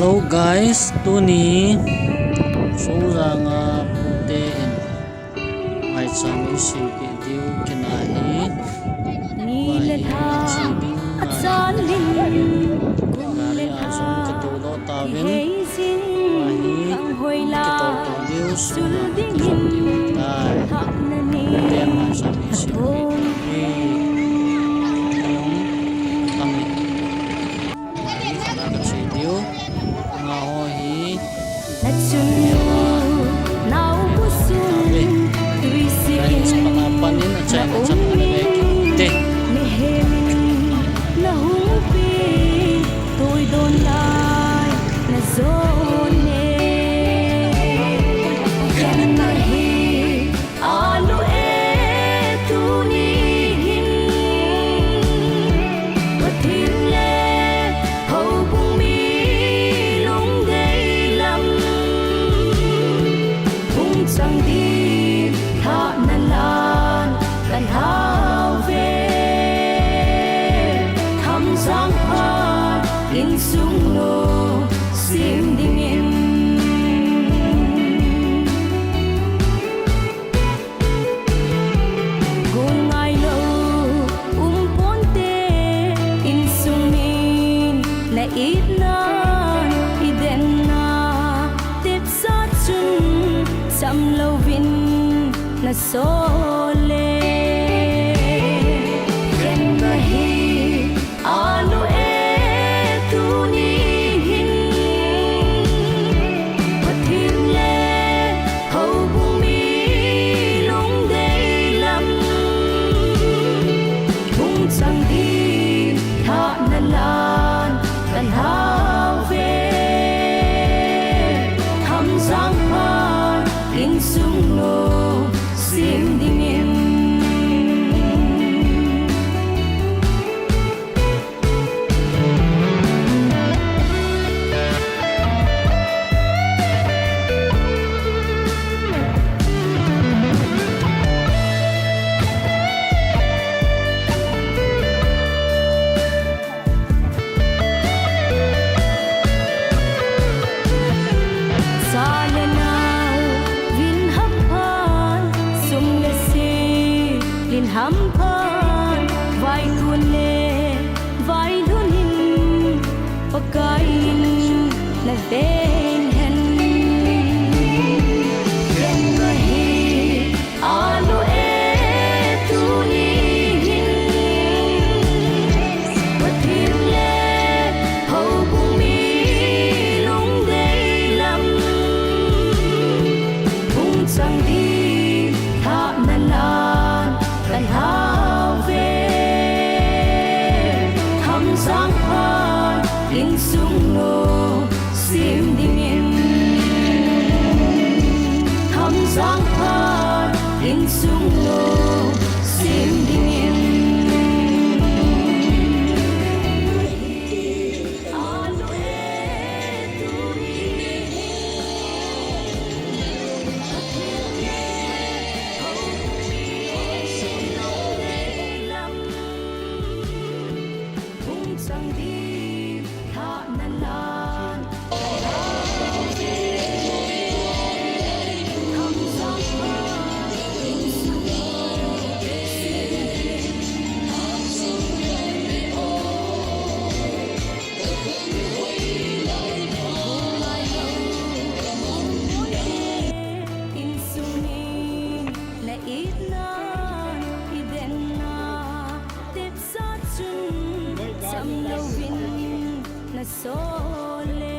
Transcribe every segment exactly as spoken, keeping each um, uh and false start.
Hello guys, tuni Soujang a pute in maicham i sempeh diu kina hi. Vahi chi ding a chalin gari a jong ka tou doh tauvin. Vahi kitol tou diu, Soujang a kichom diu tai. Pute maicham i sempeh diu hi. Jong kami. Gari khat a ka che diu. Amaho hi. Na chunnu, na umu sung, tuisin, Gari chapang a pan in a chai na chang na le ki te. Mihem, na hung pi, tui don lai, na jon e. Khen na hi, Anu e, tuni hin Pathen le houbung mi lungdei lam hung chang din thahna lan ka lhau ve. Khamjang phat insung nu sem dingin. Gol ngailou um ponte, insung min na itna i denna, tepsa chun cham louvin na sol e. Khen na hi Anu e, tuni hin Pathen le houbung mi lungdei lam hung chang din thahna lan ka lhau ve. Khamjang phat insung nu sem dingin. Cha le nao, vin hamphan, sum le sil, lin hamphan, vaihun le vailhun in, Pakai in na ven hen. Khen na hi Anu e, tuni hin Pathen le houbung mi lungdei lam hung chang din thahna lan ka lhau ve. Khamjang phat insung nu sem dingin. Khamjang phat insung nu sem dingin. Insung min na itna, i denna, tepsa chun cham louvin na sol e.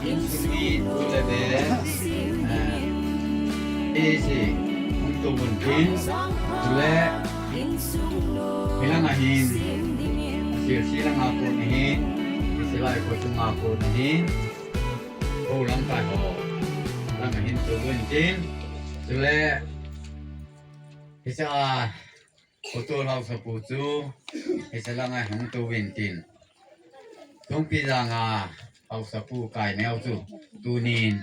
Insung ni tu le ve, eh, A C hung tou vin tin, tu le, hilang a hin, sir si lang a ko ni hin, si lai ko tung a ko ni hin, ko lang kai ho, lang a hin tou vin tin, tu le, hi sa a, Pu Tol Haosapu chu, hiche langa hung tou vin tin. Songpi janga Haosapu Kaineo chu, tunin,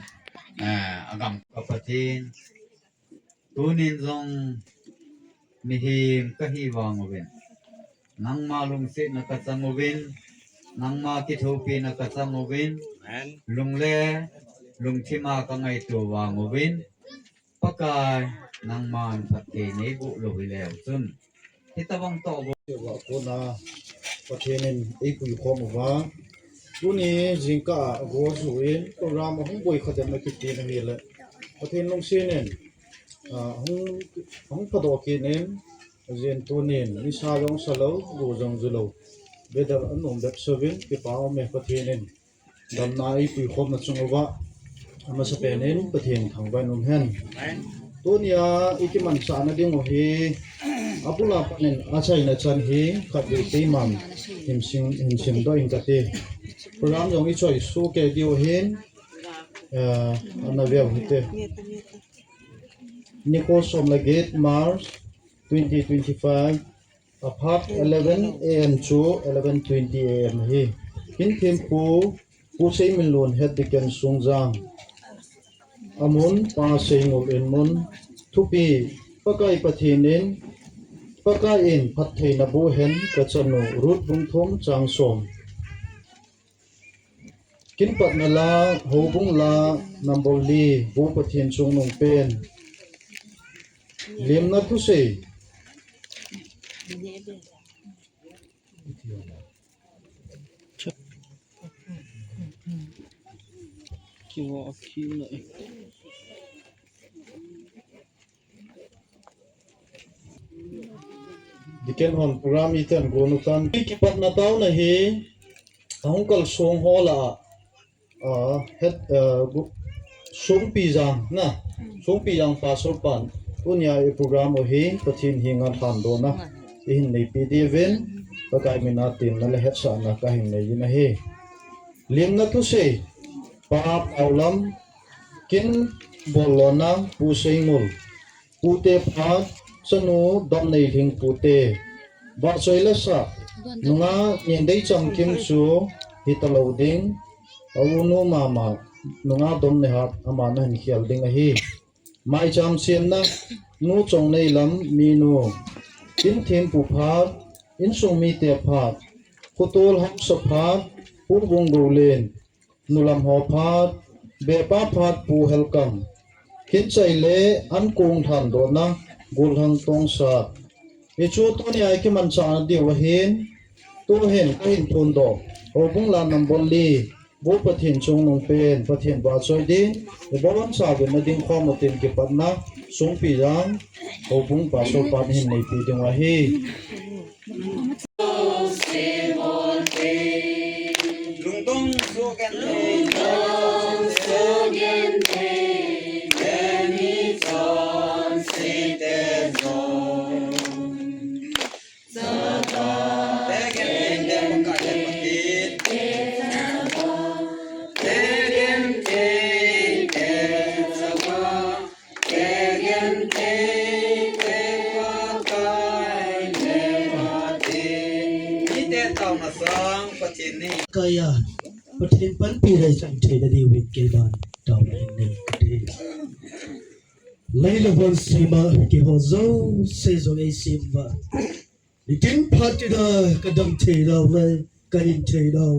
eh, agam ka Pathen. Tunin jong mihem kahi vang uvin. Nangma lungsetna kachang uvin. Nangma kithopina kachang uvin. Amen. Lung le, lungthima kangaito vang uvin. Pakai, nangman phatthei neiboh lou hileu chun, hitabang toh bou. Tua kona Pathen in eipui khom uva. Tuni jingkah a gojuh in program ahung boi kha den akiti na hile. Pathen lungset in, ah, hung, hung phadoh kit in, ajeh in tunin nisa jong salou, go jong julou. Bedel anom bep seuvin, kipa um e Pathen in. Damna eipui khomna chung uva, amasapen in Pathen thangvah in um hen. Amen. Tunia ikimanchahna ding u hi, abul a pat in achaina chan hi, khatvei keiman hin sim, hin simdoh inge kati. Program jong ichoi soh kei diu ahin, eh, ana veu hite. Nikho som le get March twenty twenty-five. Aphat eleven A M chu eleven twenty A M ahi. Kin thempu, Pu Seiminlun, Head Deacon Sungjang. Amun, Pa Seingol in mun. Thupi, Pakai Pathen in, Pakai in phattheina boh hen kachanu, Ruth bung thum chang som. Kin patna la, houbung la, number li, Bu Pathen chungnungpen. Lemna thusei. Deacon hon program iten gonu tan. Kipatna taona hi, ahung kalsong ho lah a, ah, het, ah, gu-, Songpi Jang na, Songpi Jang Pastor pan, tunia i program u hi, Pathen henga lhandohna ihin neipi diuvin, Pakai mina temna le hetsahna kahin nei in ahi. Lemna thusei, Pa Paulam, kin bollona, Pu Seingol, Pute phat, chanu Domneilhing Pute. Vahchoi le sah, nunga Nendei Chamkim chu hitalou ding, a unu mama, nunga Domneihat, ama nahin khel ding ahi. Maicham semna, Nu Chongneilam minu. Kin thempu phat, insung mite phat, Pu Tol Haosa phat, Pu Bung Goulen, nulam ho phat, bepa phat Pu Helkam. Kin chai le ankong lhandohna, Golhang Tongsat. Hichu tunia ikimanchahna diu ahin, tuhin kahin phondoh. Houbung la number li, Bu Pathen chungnungpen, Pathen vahchoi din, ibonchauvin nading khom utin kipatna, Songpi Jang, houbung Pastor pan hin neipi diu ahi. Lungdong soh kei. Lungdong soh kei. Teni chonse te jong. Satan. Te kei te kei kei kei. Te kei te kei kei. Kaiya, Pathen panpi lei chang thei na diuvin keiman taona nei kate. Lei le van sema, keiho jouse jong eisem uva. Nitin phat tina kadam thei nau le, kahin thei nau.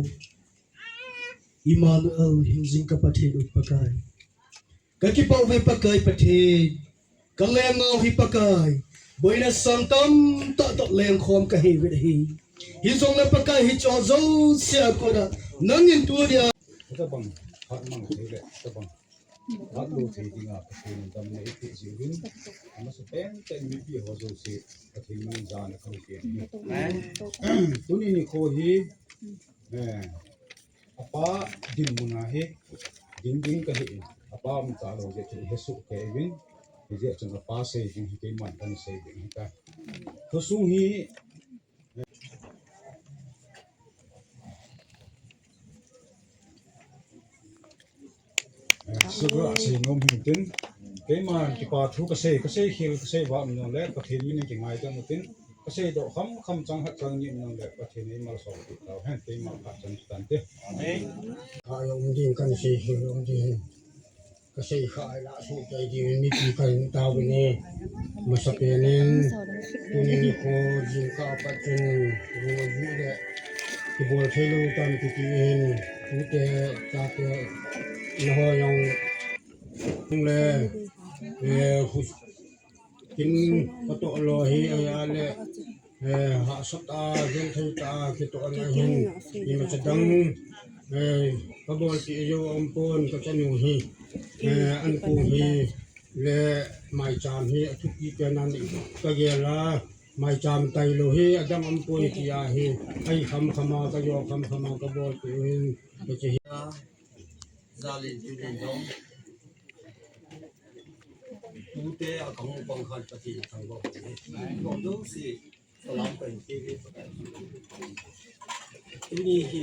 Immanuel, hingjing ka Pathen u Pakai. Ka kipah uve Pakai Pathen. Ka lenggam hi Pakai. Boina sang tamtah toh lengkhom ka hi uve ahi. Hijongle Pakai hiche jouse a kona nangin tunia. Tabang, phat mang thei le, tabang. Phat lou thei dinga Pathen damna eipeh jeh uvin. Amasapen tah in mipi ho jouse Pathen min in jana kahung pen ahi. Tuni nikho hi, eh, apa dinmun a hi ding ding kahi in, apa umtah lou jeh chun hesoh kei uvin, hijeh chun apa sei ding hi keiman kahin sei ding ahitai. Khosung hi, eh, sugua sei nom hin tin, keiman kipa thu kasei, kasei khel, kasei vah um jongle, Pathen min in kingaidam utin, kasei doh kham kham chang khat chang ni um jongle, Pathen in eimalsom kit tauhen, keiman phat chan chu tante. Amen. Ka um ding kan sei khel um ding. Kasei kha a la su kai ding mipi kahin tao uve. Masapen in, tuni nikho jingkah a pat chun, ru ju le, kibol thei lou tam kiti in, tute, tate, nangho jong, le, eh, khu, kin katoh lou hi, aya le, eh, hahsat a, genthei tah a, kitoh na hin, imacha dang, eh, kabol ti jou umpon kachanu hi, eh, ankong hi, le maicham hi, athupi pen a ni, kagel a, maicham tailou hi, adang umpoi ti ahi, ahi kham kham a, kajo kham kham a, kabol ti hin, kache hi. Jalin tunin jong. Tute a kahung pang khan Pathen thangvah in. Jong jong si salam kahin pe uve. Tuni hi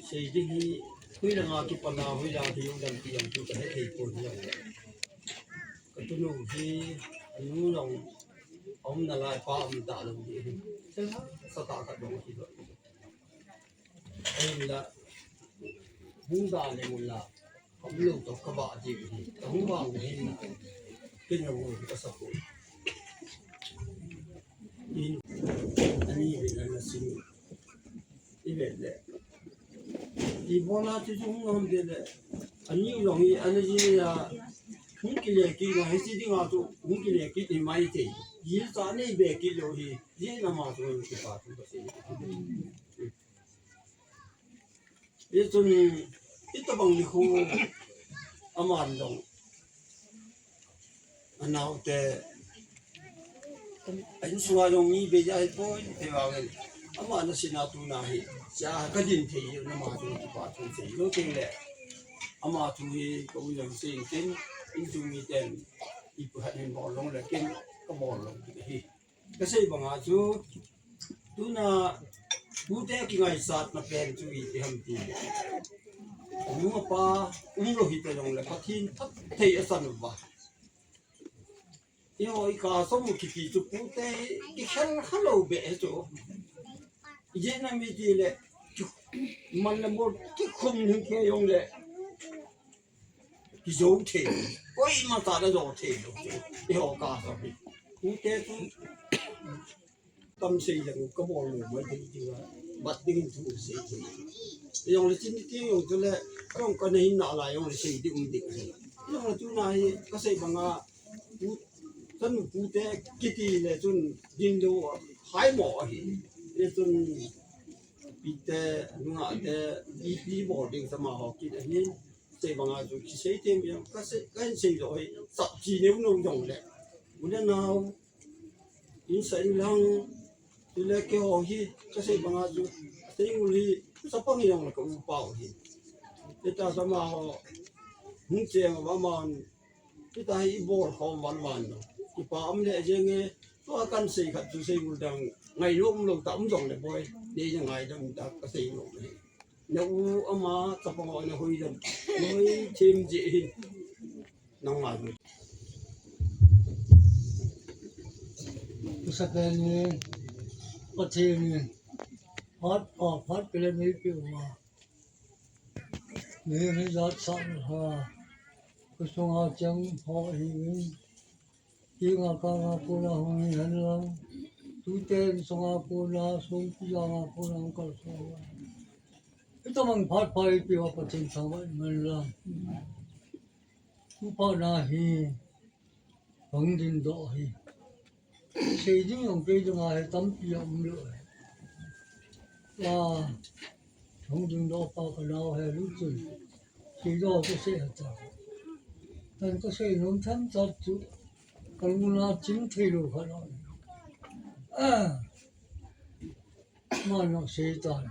sei ding hi hoilanga kipan a hoilanga kijou ding ti jong chu kahe thei pon jong. Katunu hi anu jong aum nalai pa um talou ding hi. Sel ha sata khat jong hilou. Ahinla, hung da le mun la, ka um lou toh ka vah ding hi, ka hung vang le hin, ken jong ka sa poi. In, ani ven ana sim, i vet le. Ibol a chu hung ham de le, ani u jong hi, ana ji a, hung kile kit na, hiche dinga chu, hung kile kit hi mai thei. Jilsa nei be kit lou hi, jilna ma chu, kipa thu ka sei. Hichun, hitobang nikho, aman jong, anaote, a insunga jong mi bei ahipoi, ahivangin, ama nasina tuna hi, cha kadin thei, nama thu kipa thu sei lou teng le, ama thu hi, ka u jong sei ken, insung miten, ipi khat hin bol lou le ken, kabol lou ding ahi. Kasei banga chu, tuna, tute kingaisatna pen chu iti ham ti. Nu apa, umlou hita jongle, Pathen phatthei asan uva. Eiho, i kasom u kiti chu, tute, kikhel khalou be chu. Ijeh inem itile, man le mol, kikhum hing kei jongle. Kijou thei. Koima cha la jou thei lou. Eiho kasom hi. Tute chu tam sei leng kabol lou mai thei ti a. Bat ding thu sei thei. Jongle chin ti jong chule. Jong kana hin nalai jongle sei ding um ding. Jongle tuna hi kasei banga. Chanu pute kiti le chun din lou hai mo ahi. Le chun pite, nungate, ipi bol ding tama ho kit ahi. Sei banga chu kisei tem jong, kasei, kahin sei lou hi, sap chi neu neu jong le. U le nao, insa inlang, chule keiho hi, kasei banga chu, seingol hi, chapang jong le ka upa u hi. Hita tama ho, hung cheng uva man, hita hi ibol khom van van lou. Kipa um le jeng e, tua kan sei khat chu seingol dang, ngainom lou ta um jong le boi, nei na ngaidam ta kasei nom le. Na u ama chapang ho na hoi jam. Na hoi them jeh hin. Nang ngai. Masapen in, Pathen in, phat pa phat kile nei pe uva. Nei hi jat sa ha. Kasunga cheng ho hi in. Kinga kanga kona hung hi hen lang. Tute sunga kona, sungpi janga kona hung kalson. Tamang phat pha ipi uva Pathen thangvah in man lang. Upana hi, hung dingdoh hi. Sei ding jong kei dinga hi tampi aum lou. A, hung dingdoh pa ka nao hi lou chun. Seidoh kasei a ta. Tan kasei nom tham chat chu. Kalungna chim thei lou kha lou. A. Mano seitan.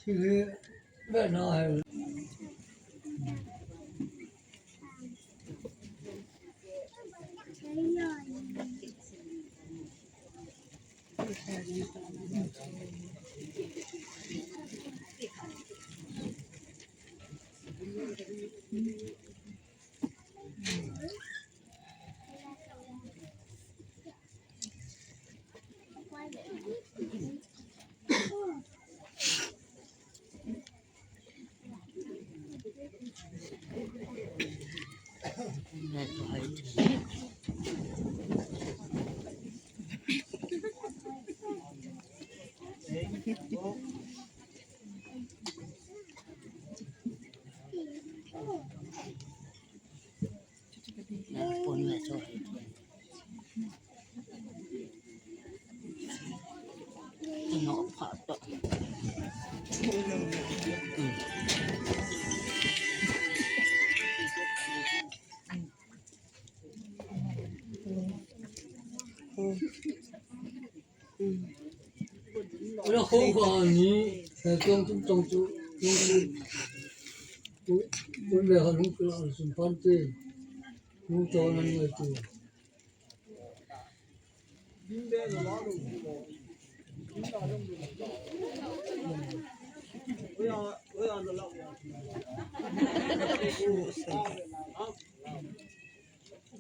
Thil hi vena hi. Ala khong kha ni, eh, tong tong tong chu, tong tong. Kun le kha lung kila sun pan te. Lung to nan ngai tu.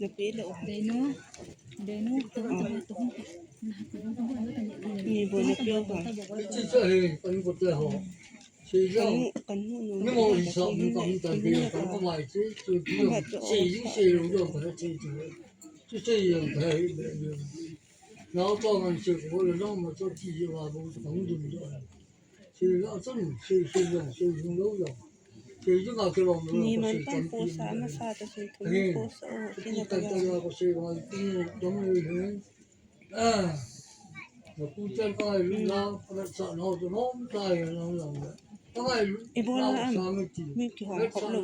Denu, denu, ni bo na pio ba. Kan, kan nu nu. Ni man pan posa, masa ta sei thum posa o, kina ka ya. Ibola am, mi kihom khop lou.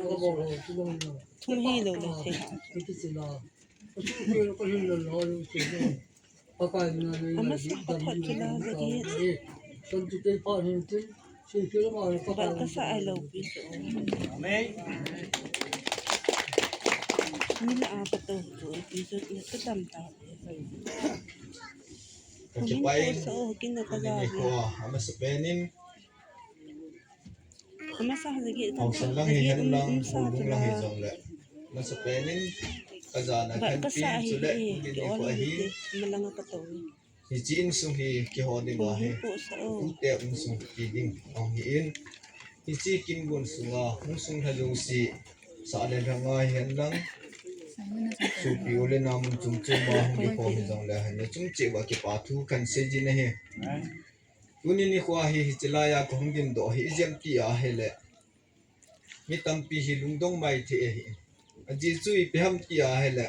Thum hi lou lou thei. Amasa khat khat kila lagi. Bat kasa ai lou pi so. Amen. Mila a pato tu pi so, na ka tam ta. Ka kipai in, so, kina ka ani ni ko, amasa penin. Amasa lagi, amasa lagi, lang hi hen lang, um, sa lung lang hi jong le. Amasa penin, ka jana khan pin chu le, kini ko ahi. Malanga ka to. Hiche insung hi kihou ding ahi. Tute insung kiti ding ahin. Hiche kin gon sunga, hung sung lha jouse, sa le lha ngai hen lang. Sopi u le nao mun chom chom a hung kikhom hi jong le, hin chung cheh uva kipa thu kan sei jin ahi. Tuni nikho hi, hiche laiya kahung dingdoh hi, ijeh ham ti ahile. Mi tampi hi lungdong maithei ahi. Ajeh chu ipi ham ti ahile.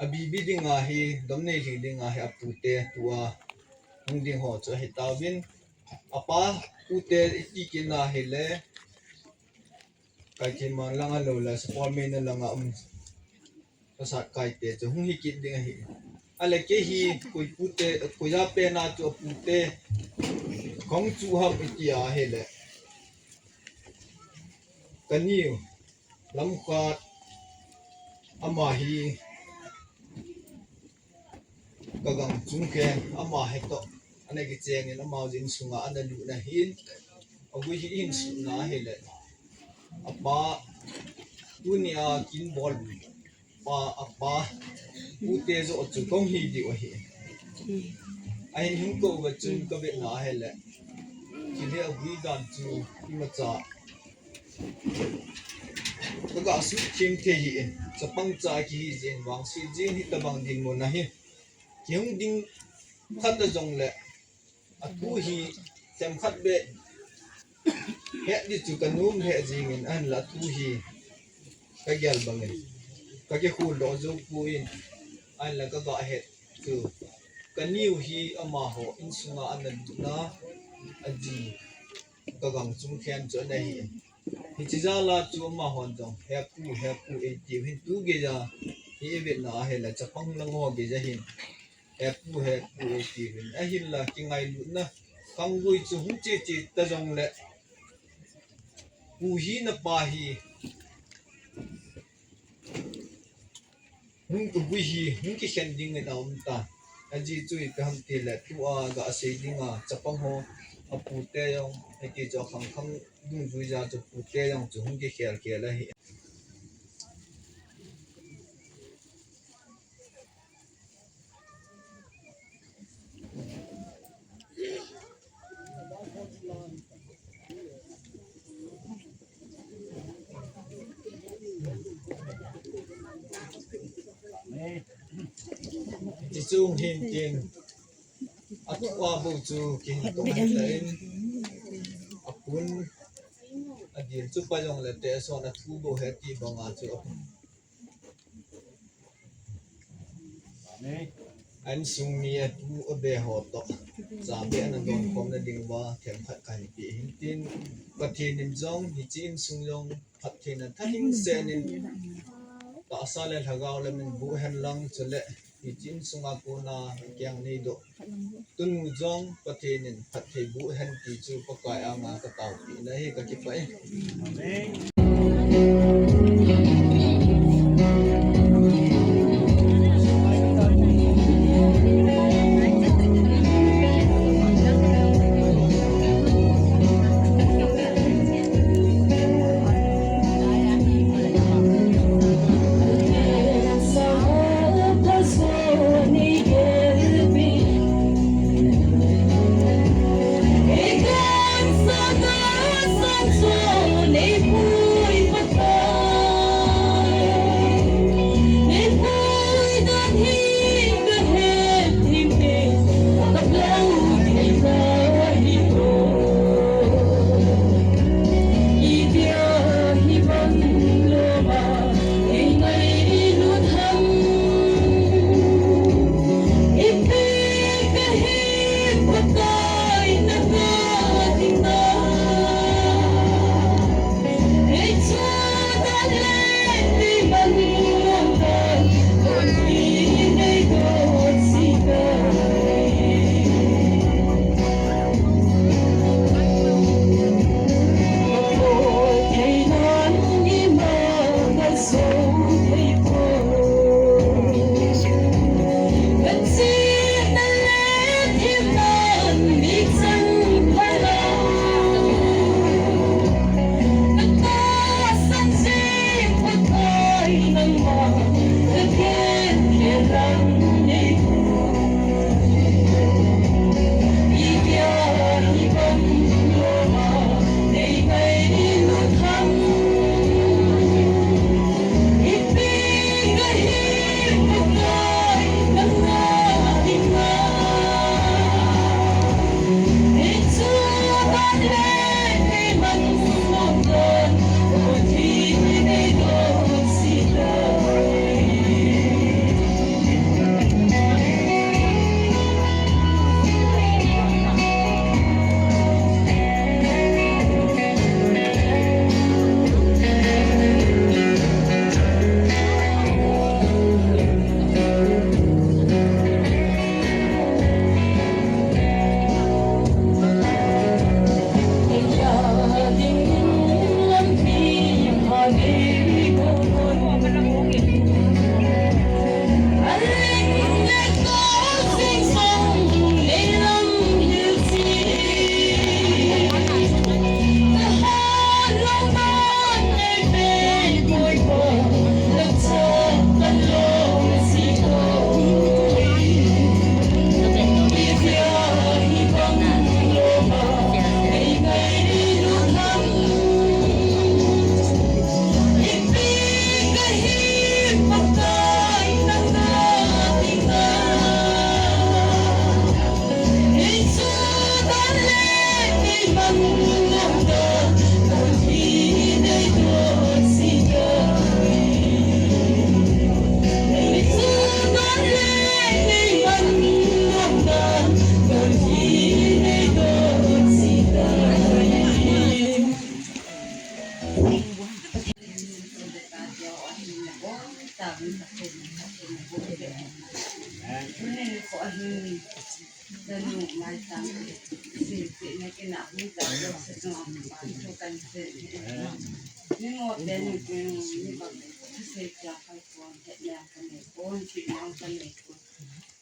Abibi dinga hi, dom nei lhing dinga hi, apute tua hung ding ho chu ahi tauvin. Apa, pute iti kit na hile. Kaithei man langa lou le, Sapormeina langa um. Pasat kaite chu hung hi kit ding ahi. Ale kei hi koi pute, koi a pena chu apute. Kong chu ham iti ahile. Ka niu, lam khat, ama hi, ka gang chung khen, ama hi toh, ana kichengin, ama jin sunga, ana lut na hin, agui hi hin sutna ahile. Apa, tunia kin bol, pa, apa, pute joh chu kong hi diu ahi. Ahin hung kou va chun ka vetna ahile. Chule agui dan chu imacha. Ka ga sut thim thei hi in. Chapang cha kihi jin vangset jin hitabang dinmun ahi. Kihung ding khat ta jongle. Atu hi Themkhat beh het ding chu kanom lheh jingin, ahinla tu hi kagel bangin kakikhol doh jou poi, ahinla kaga het chu kaniu hi amaho insunga ana lutna aji kagang chung khen chu ana hi. Hiche jal a chu amahon jong, "He pu, he pu," eitiu hin, tu geija hi ivetna ahile chapang lang ho geija hin, "He pu, he pu," eitiuvin, ahinla kingailutna khanggui chu hung che che ta jongle, pu hi napa hi hung, gui hi hung kikhen dingin aum ta. Ajeh chu ipi ham tile, tua gasei dinga chapang ho, apute jong, hiti chu akhang khang dungjuija chu pute jong chu hung kikhel khel ahi. Hiche chung hin tin, athu a bou chu kihin tong hen lang, apun, adil chu pa jongle te son athu bou he ti banga chu apun. Insung mi atu abe ho toh, cha be ana don khom na ding uva themkhat kahin pe hin tin, Pathen in jong hiche insung jong phattheina thalheng sen in, tahsa le lhagao le min boh hen lang, chule hiche insunga kona keng neidoh tunu jong Pathen in phatthei boh hen ti chu Pakai anga kataopeh na hi, kakipah e.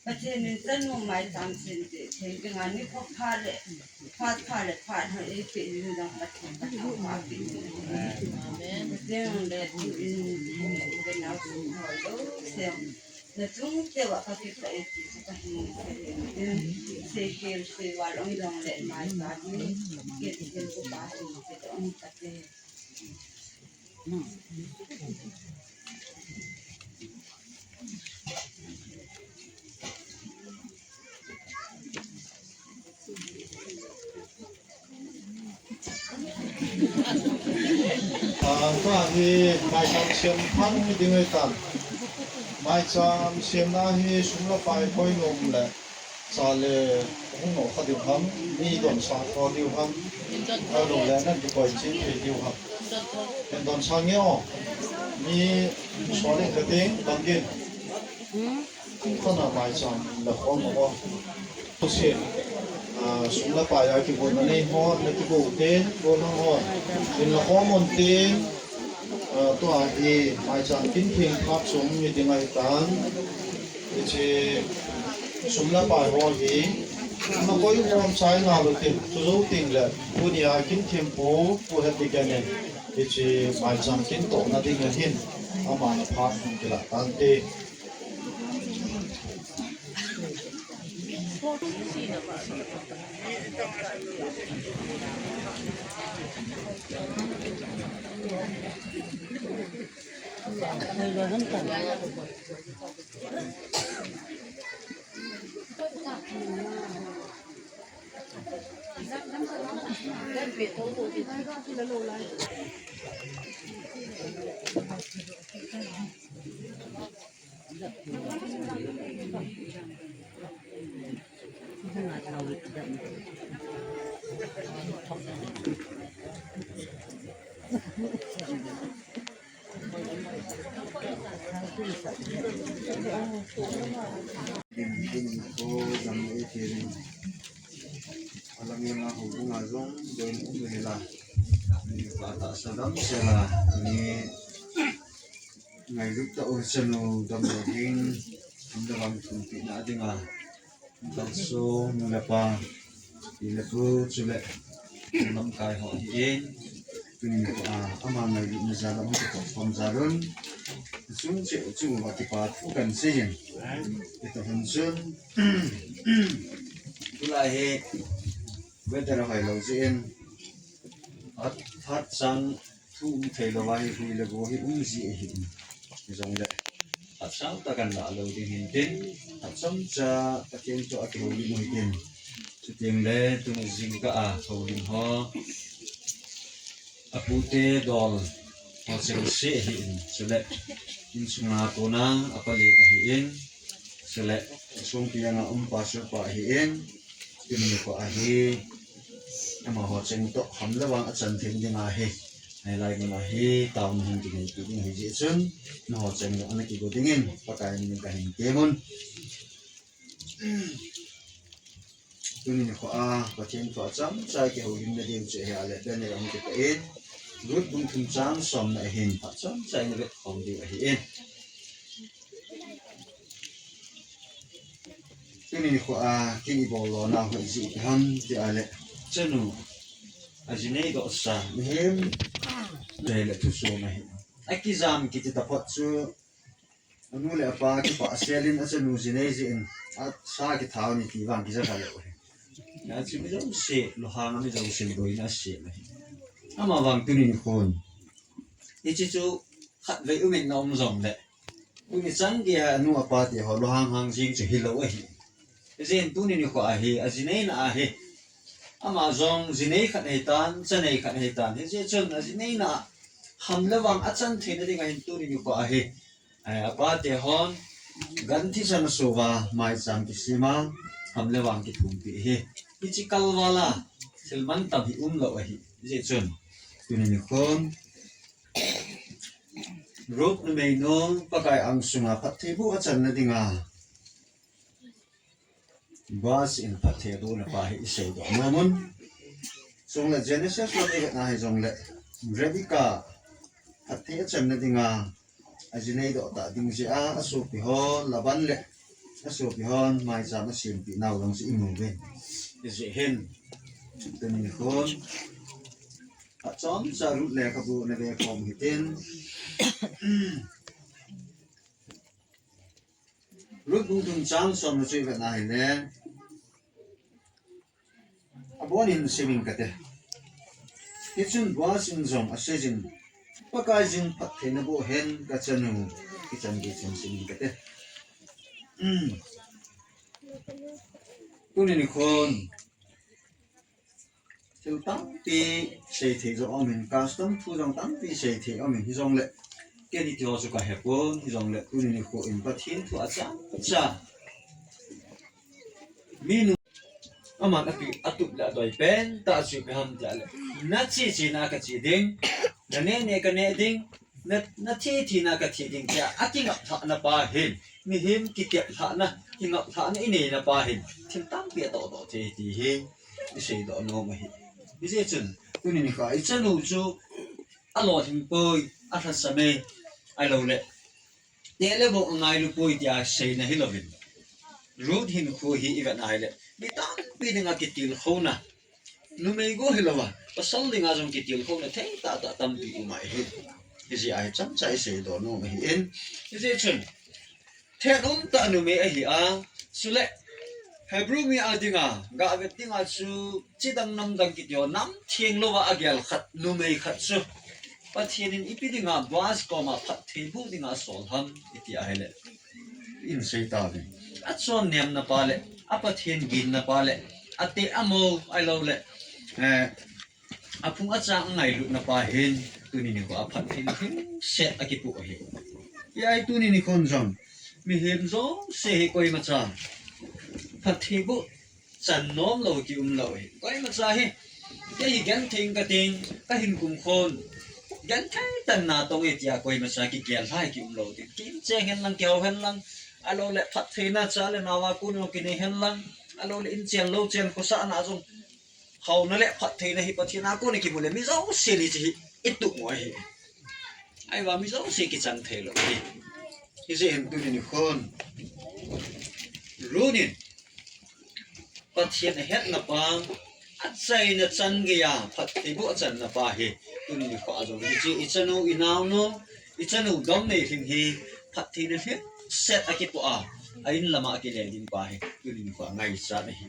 Pathen in chanu mai tam sin ti, thei ding a ni ko pha le, pha, pha le, pha ha e pe ni dang Pathen ka thau pha pe ni. Amen. Pathen le tu in, in, in, in, na chung te wa ka ki ka e ti, ka hin, se ke, se wa long dong le mai ta ni, ke, ke ko pa ti, ke dong ka te. Ah, tua hi maicham siam thang hi ding ahi tan. Maicham siamna hi sum le pai koi nom le. Cha le hung no kha diu ham, mi don sa kho diu ham, a lo le nan ki koi chi thei diu ham. Ken don sa nge o, mi so le ka ding, dam gin. Khana maicham le khom o. Tusi, ah, sum le pai a kibol na nei ho, na kibol te, bol na ho. Ken le khom on te, ah, tua hi maicham kin thing thap sum mi ding ahi tan. Hiche sum le pai ho hi, na koi khom chai na lo tin, chu zo ting le, tunia kin thim pu, pu het ti ken in. Hiche maicham kin toh na ding ahin, ama na phat hung kila tan te. Din, din ko dam e tirin. Alang yang a hubung a zong, din um hela. Ni pa ta sa dam sela. Ni ngai lut ta o chanu dam lo ding. Dam lo ding thum pi na ding a. Kalsong le pa, i le pu, chule lamkai ho hi in, tuni ko a, ama ngai ni ja lam ko pom ja lun, sung che, sung wa ki pa thu kan se yin. Ito hun sun, tulai he, weather a hai lo je in, at, at sang, thu um thei lou a hi hui le go hi um ji ahi in. Hijongle, hatsang ta kan la lou ding hin tin, hatsang cha Pathen toh a kihoulim u hi tin. Chuteng le, tuni jingkah a houlim ho, a pute dol ho cheng se ahi in. Chule, insunga kona a palen ahi in. Chule, songpi anga um pa, sir pa ahi in. Tuni ko ahi, amaho cheng toh ham le vang a chan thim ding ahi. Hilai mun ahi, taona hung kinei kit ding ahi jeh chun, nangho cheng toh ana kigo dingin, Pakai min in kahin temun. Tuni nikho a, Pathen thu a chomcha kihoulimna diu chu ahi a le, banner a hung kitah in, Ruth bung thum chang somna ahin, a chomcha in vet khom diu ahi in. Tuni nikho a, kin ibol lona ho ijeh iti ham ti a le, chanu, aji nei dohsa, mihem, nei le thusuon ahi. Akijam kiti taphot chu, anu le apa kipah sel in achanu ji nei jeh in, asa kithao ni ti vang kija kha lou ahi. Hiche mi jouse, lunghang a mi jouse boina asem ahi. Ama vang tuni nikhon, hiche chu khatvei um in na um jongle, tuni chan geiya anu apa te ho lunghang hang jing chu hilou ahi. Hijeh in tuni nikho ahi, aji neina ahi. Ama jong ji nei khat ahitan, cha nei khat ahitan. Hijeh chun aji neina ham le vang achan theina ding ahin tuni nikho ahi. Ai, apa te hon, gan thisan asuva, maicham kisem a, ham le vang kithumpi ahi. Hiche kalval a, thil mantam hi umlou ahi. Hijeh chun, tuni nikhon, Ruth numei nu Pakai angsunga phattheiboh achanna dinga Boaz in phattheibohna pa hi isei doh nom un. Chule Genesis lam ivet na hijongle Rebecca phatthei achanna dinga ajinei doh tah ding jeh a asopi hon Laban le asopi hon maicham asempeh nau jong chu imu uve. Hijeh hin tuni khun achomcha Ruth lekhabu nave khom hitin. Ruth bung thum chang som na chu ivet na hile, abon in sim ing kate. Hichun Boaz in jong aseijin, Pakaiyin phattheina boh hen kachanu, kichan gei chun sim ing kate. Tuni nikhon thil tampi seithei jong aumin, custom thu jong tampi seithei aumin, hijongle keini tiho chu kahepon, hijongle tuni nikho in Pathen thu achamcha minu aman api, atup le adoi pentah chu ipi ham tile, nache chena kache ding, naneh neh kaneh ding, na, nathi thina kathi ding tia akingap lhahna pa hin, mihem kitep lhahna, kingap lhahna ineina pa hin thil tampi atoh doh thei ti hi isei doh nom ahi. Hijeh chun tuni nikho ichanu chu alolhing poi, alhasam e, ahiloule tele bou angailu poi tia seina hilouvin, Ruth hinkho hi ivet na hile mi tampi dinga kitilkhouna, numei go hilouva pasal dinga jong kitilkhouna theitah tah tampi um ahi. Hijeh a hi chomcha isei doh nom ahin, hijeh chun thet umtah numei ahi a, chule Hebrew mi a dinga gavet dinga chu chidang namdang kiti ho, nam theng louva agel khat numei khat chu Pathen in ipi dinga Boaz koma phattheiboh dinga asol ham iti ahile, insei tauve. Achonnemna pa le, a Pathen ginna pa le, ateh amou ahiloule aphung achang angailutna pa hin tuni nikho a phatthei lhingset akipoh ahi. Hijeh a hi tuni nikhon jong mihem jouse hi koimacha phattheiboh chan nomlou kiumlou ahi. Koimacha hi kei genthei ing kating, kahin kumkhon genthei tan natong e tia koimacha kigel lhai kiumlou ding. Kiincheng henlang, kihou henlang, ahiloule phattheina cha le nao a kon jong kinei henlang, ahiloule inchen louchen khosahna jong haona le phattheina hi Pathen a kona kimu le mi jousen hiche hi itup u ahi. Ahivang mi jouse kichan theilou ahi. Hijeh hin tuni nikhon Ruth in Pathen ahetna pa, achaina chan geiya phattheiboh achanna pa hi tuni nikho a jong hiche ichanu, inaonu, ichanu Domneilhing hi phattheina lhingset akipoh a, a in lama akile ding pa hi tuni nikho a ngaichat ahi.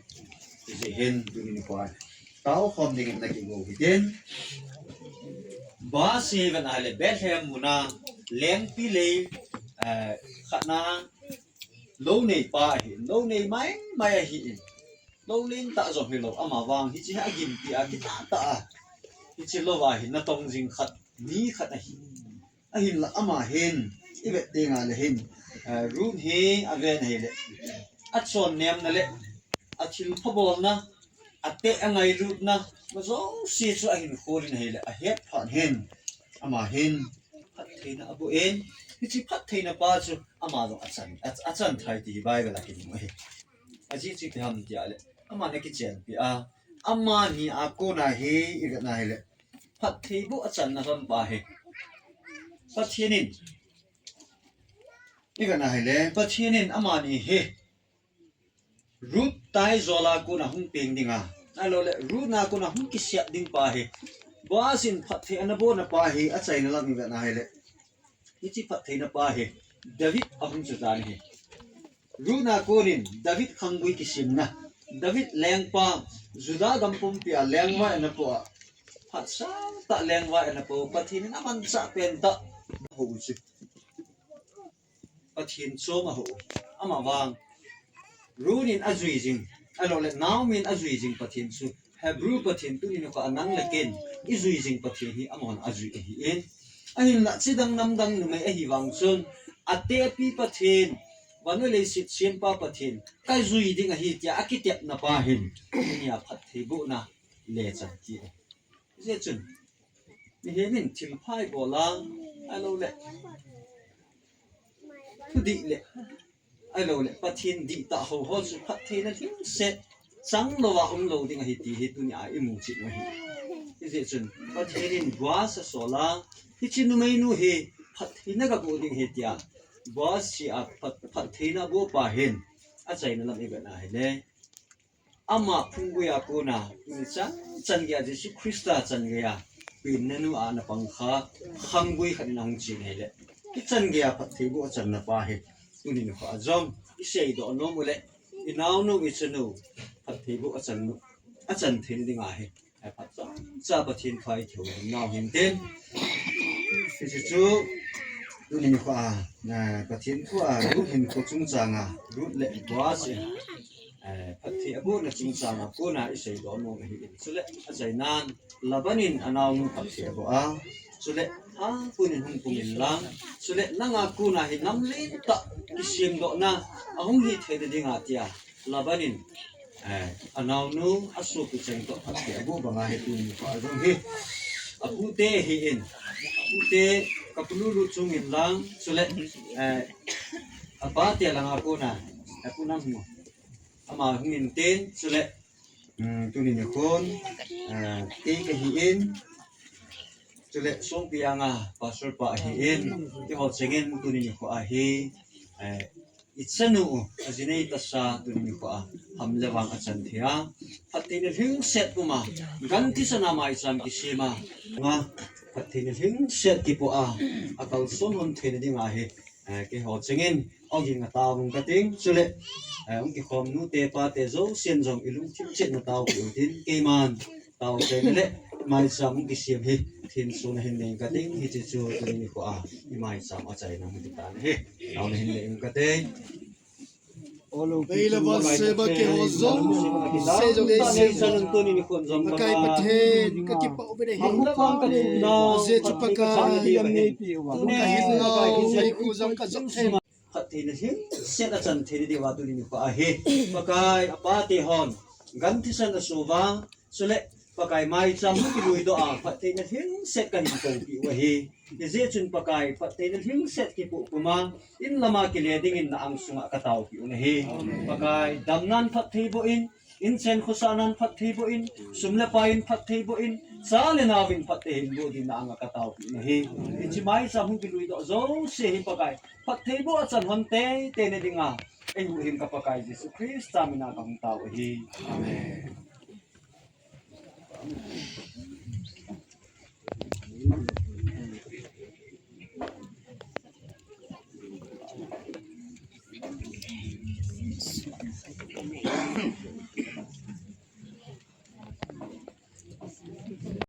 Hijeh hin tuni nikho a taokhom dingin nakigo hitin. Boaz hi ivet na hile Bethlehem muna lengpi lei khatna lou neipa ahi, lou nei maimai ahin, lou lentah jong hilou, amavang hiche hi agimpi a kitahtah a, hiche louva hi natong jing khat, mi khat ahi. Ahinla ama hin ivet tengle hin Ruth hi aven ahile, achonnemna le athilpha bolna, ateh angailutna, ama jouse chu ahin kholin ahile, ahet phat hin ama hin phattheina aboh in, hiche phattheina pa chu ama jong achan, achan thei ti hi Bible a kimu ahi. Ajeh chu ipi ham tile, aman akichenpi a, amani a kona hi ivet na hile phattheiboh achanna lhon pa hi Pathen in, ivet na hile Pathen in amani hi Ruth taijol a kona hung peng dinga, ahiloule Ruth na kona hung kisep ding pa hi, Boaz in phatthei anabohna pa hi achaina lam ivet na hile, hiche phattheina pa hi David ahung chu tan ahi. Ruth na konin David khanggui kisemna, David lengpa, Judah gam pumpia lengvai anapo a, phatsang tah lengvai anapo, Pathen in amanchah pentah hou chu Pathen chom ahou. Amavang Ruth in ajui jing, ahiloule Naomi in ajui jing Pathen chu Hebrew Pathen, tuni nikho a nang le ken ijui jing Pathen hi amahon ajui ahin, ahinla chidang namdang numei ahivang chun, atepi Pathen, vannoi leiset sempa Pathen kajui ding ahi tia akitepna pa hin tunia phattheibohna lechan ti ahi. Hijeh chun mihem in thilpha ibol a, ahiloule Dih le, ahilou le, Pathen dihtah ho ho chu phattheina lhingset chang louva um lou ding ahi ti hi tunia imu chet u ahi. Hijeh chun, Pathen in Boaz asol a, hiche numeinu hi phattheina gaboh ding ahi tia, Boaz chea phat, phattheina aboh pa hin, achaina lam ivet na hile. Ama phunggui a kona, tuni chan, chan geiya Jesu Christa chan geiya, penna nu a ana pang kha, khanggui khat in ahung chen ahile. Hichan geiya phatthei boh achanna pa hi, tuni nikho a jong, iseidoh nom u le, inaonu, ichanu, phatthei boh achan, achan theina dinga hi. Ai phatcha Pathen thu a i thei u nau hin tin. Hiche chu, tuni nikho a, eh, Pathen thu a, Ruth hinkho chungchang a, Ruth le Boaz in, eh, phatthei abohna chungchang a, kona iseidoh nom ahi in. Chule, achainan, Laban in anaonu phatthei aboh a. Chule, hapun in hung pung in lang. Chule, nanga kona hi nam lentah kisemdohna ahung hi theina dinga tia. Laban in, eh, anaonu asopi cheng toh phatthei aboh banga hi tuni nikho a jong hi. Apute hi in. Apute kapu Lulu chung in lang. Chule, eh, apate langa kona. Apu nang mo. Ama hung in tin. Chule, um, tuni nikhon, eh, kei kahi in. Chule, Songpi anga, pastor pa ahi in. Keiho chengin tuni nikho a hi, eh, ichanu u, ajinei tasa tuni nikho a, ham le vang achan thei a. Phattheina lhingset puma, gan thisan a maicham kisem a. Ma, phattheina lhingset kipoh a, akalson hon theina dinga hi, eh, keiho chengin, ogin atao nung kating, chule, eh, hung kikhom nute pate jousen jong ilungthim chet na taopi u tin, keiman, Tao chaina le maicham kisem hi, thinsun ahin nei kating, hiche chu tuni nikho a, i maicham achaina hung ti tan ahi. Tao nahin nei kate. Vei le van sema keiho jouse jong nei se. Tuni nikho jong Pakai Pathen, kakipah uve ahi. Ajeh chu Pakai, kahin nau, nei khu jong kajop thei. Phattheina lhingset achan theina diuva tuni nikho a hi. Pakai, apate hon, gan thisan aso uva, chule, Pakai maicham hung kilui doh a, phattheina lhingset kahin koupi u ahi. Hijeh chun Pakai, phattheina lhingset kipoh puma, in lama kile dingin na angsunga kataopi u ahi. Pakai, damnan phatthei boh in, inchen khosahnan phatthei boh in, sum le pai in phatthei boh in, cha le nao in phatthei hin boh din na anga kataopi u ahi. Hiche maicham hung kilui doh jouse hi Pakai, phatthei boh achan hon teitei na dinga, eihuhhing ka Pakai Jesu Christa mina kahung tao u ahi. Amen.